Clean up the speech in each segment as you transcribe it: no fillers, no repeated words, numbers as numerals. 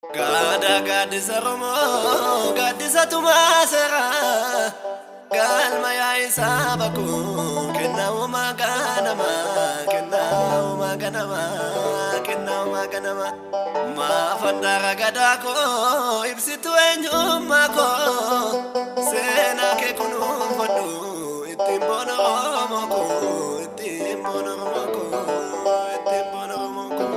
Gaadaa gaaddisa Oromoo gaaddisa tumaa seeraa galma yaa'isaa bakuu kennaa uumaa ganamaa kennaa uumaa ganamaa kennaa uumaa ganamaa maafandaara gadaa koo ibsituu eenyummaa koo seenaa kee kunuunfadhu ittiin boona Oromoo koo ittiin boona Oromoo koo ittiin boona Oromoo koo.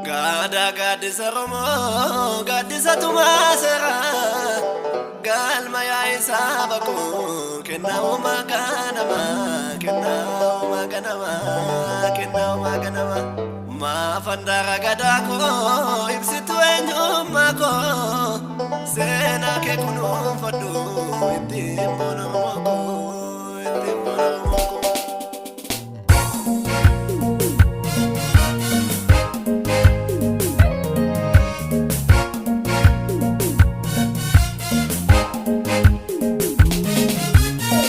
Gaadaa gaaddisa Oromoo gaaddisa tumaa seeraa galma yaa'isaa bakuu kennaa uumaa ganamaa kennaa uumaa ganamaa kennaa uumaa ganamaa maafandaara gadaa koo ibsituu eenyummaa koo seenaa kee kunuunfadhu ittiin boona Oromoo koo ittiin boona Oromoo koo.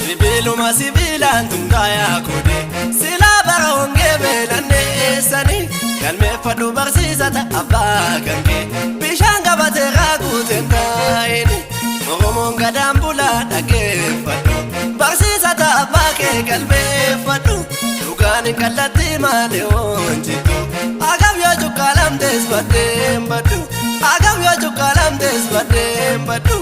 Sibiiluma sibiilaan tumtaayaa koode silaa bara hongee beelanne eessanii galmeeffadhu barsiisata abbaa kan kee bishaan qabatee raaguuteen taa'ini Oromoon gadaan bulaa dhaggeeffadhu barsiisata abbaa kee galmeeffadhu dhugaan hin kallattii malee hoonjitu agam yoo cuqqaalamtees baddeen baddu agam yoo cuqqaalamtees baddeen baddu.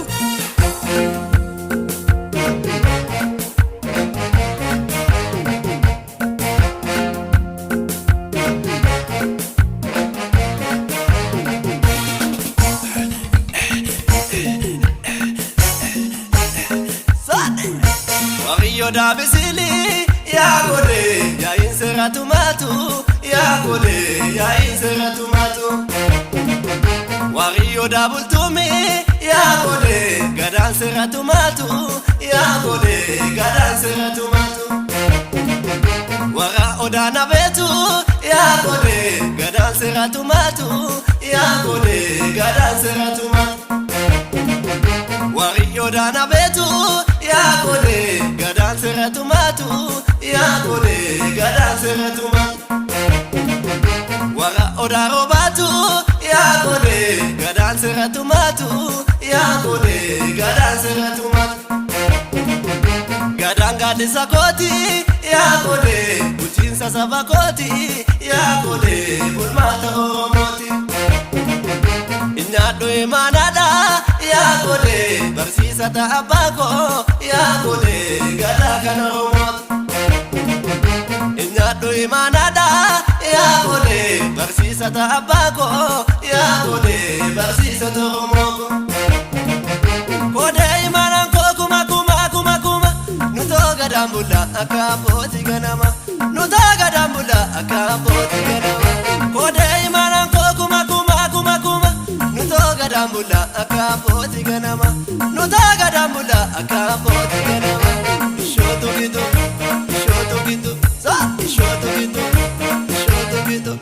Waaqayyo daabisili yaa godhe yaa'iin seera tumaatu yaa godhe yaa'iin seera tumaatu. Waaqayyo daabultuumi yaa godhe gadaan seera tumaatu yaa godhe gadaan seera tumaatu. Warra odaa nabeetu yaa godhe gadaan seera tumaatu yaa godhe gadaan seera tumaatu. Warri odaa beetu yaa godhe gadaan seera tumaatu yaa godhe gadaan seera tumaatu. Warra odaa roobaatu yaa godhe gadaan seera tumaatu yaa godhe gadaan seera tumaatu. Gadaan gaaddisa kooti yaa godhe bulchiinsa saba kooti yaa godhe bulmaata Oromooti. Nyaadhu imaanaadha yaa godhe barsiisata abbaa koo yaa godhe gadaa kan Oromooti. Nyaadhu imaanaadha yaa godhe barsiisata abbaa koo yaa godhe barsiisata Oromoo koo. Kodee imaanaan koo kuma kuma kuma kuma nutoo gadaan bulla akka abbootii ganama nutoo gadaan bulla akka abbootii ganama. Kodee imaanaan koo kuma kuma kuma kuma nutoo gadaan bulla akka abbootii ganama nutoo gadaan bulla akka abbootii ganama. Ishootu gitu ishootu gitu sa ishootu gitu ishootu gitu.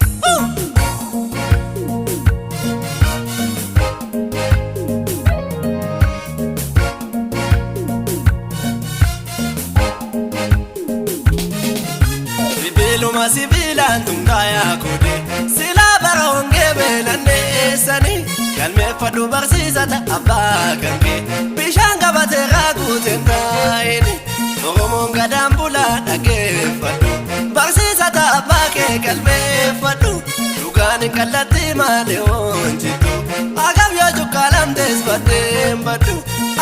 Sibiiluma sibiilaan tumtaayaa koode silaa bara hongee beelanne eessanii galmeeffadhu barsiisata abbaa kan kee bishaan qabatee raaguuteen taa'ini Oromoon gadaan bulaa dhaggeeffadhu barsiisata abbaa kee galmeeffadhu dhugaan hin kallattii malee hoonjitu agam yoo cuqqaalamtees baddeen baddu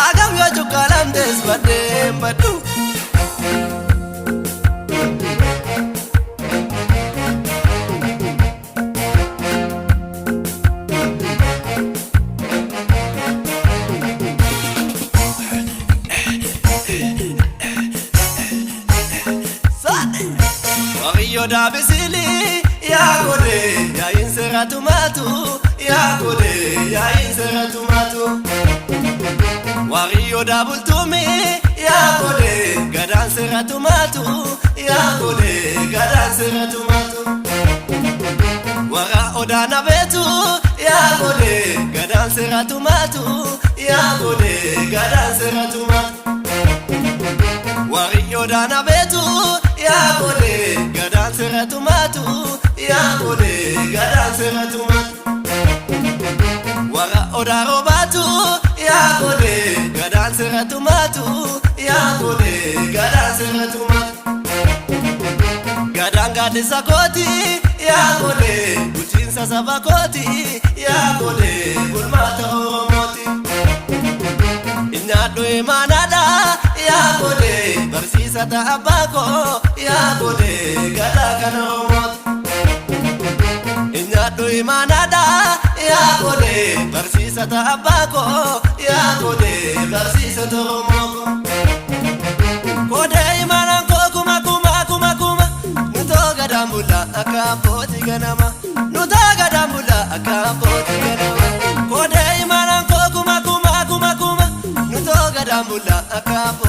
agam yoo cuqqaalamtees baddeen baddu. Waaqayyo daabisili yaa godhe yaa'iin seera tumaatu yaa godhe yaa'iin seera tumaatu. Waaqayyo daabultuumi yaa godhe gadaan seera tumaatu yaa godhe gadaan seera tumaatu. Warra odaa nabeetu yaa godhe gadaan seera tumaatu yaa godhe gadaan seera tumaatu. Warri odaa beetu yaa godhe gadaan seera tumaatu yaa godhe gadaan seera tumaatu. Odaa roobaatu yaa godee gadaan seera tumaatu yaa godee gadaan seera tumaatu. Gadaan gaaddisa kooti yaa godee bulchiinsa saba kooti yaa godee bulmaata Oromooti. Nyaadhu imaanaadha yaa godee barsiisa ta'a abbaa koo yaa godee gadaa kana Oromooti. Nyaadhu imaanaadha yaa godee barsiisa ta'a abbaa koo yaa godee barsiisa Oromoo koo. Godee imaanaan koo kuma kuma kuma kuma nutoo gadaan bulla akka abbootii ganama nutoo gadaan bulla akka abbootii ganama. Godee imaanaan koo kuma kuma kuma kuma nutoo gadaan bulla akka abbootii.